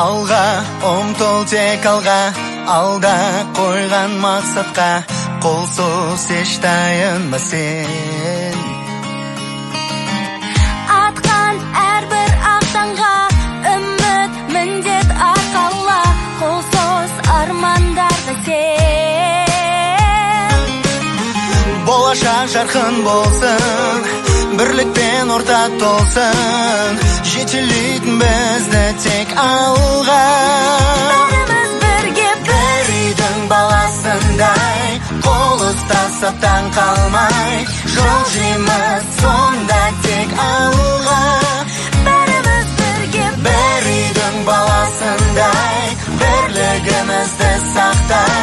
Алға ұмтыл, тек алға, алда қойған мақсатқа қол соз, еш тайынба сен. Атқан әрбір ақ таңға үміт, міндет арқала, қол соз армандарға сен. Болашақ жарқын болсын, бірлікпен орта толсын, жетелейтін бізді тек алға. Бәріміз бірге бір үйдің баласындай, қол ұстасып таң қалмай, жылжимыз сонда тек алға. Бәріміз бірге бір үйдің баласындай, бірлігімізді сақтай.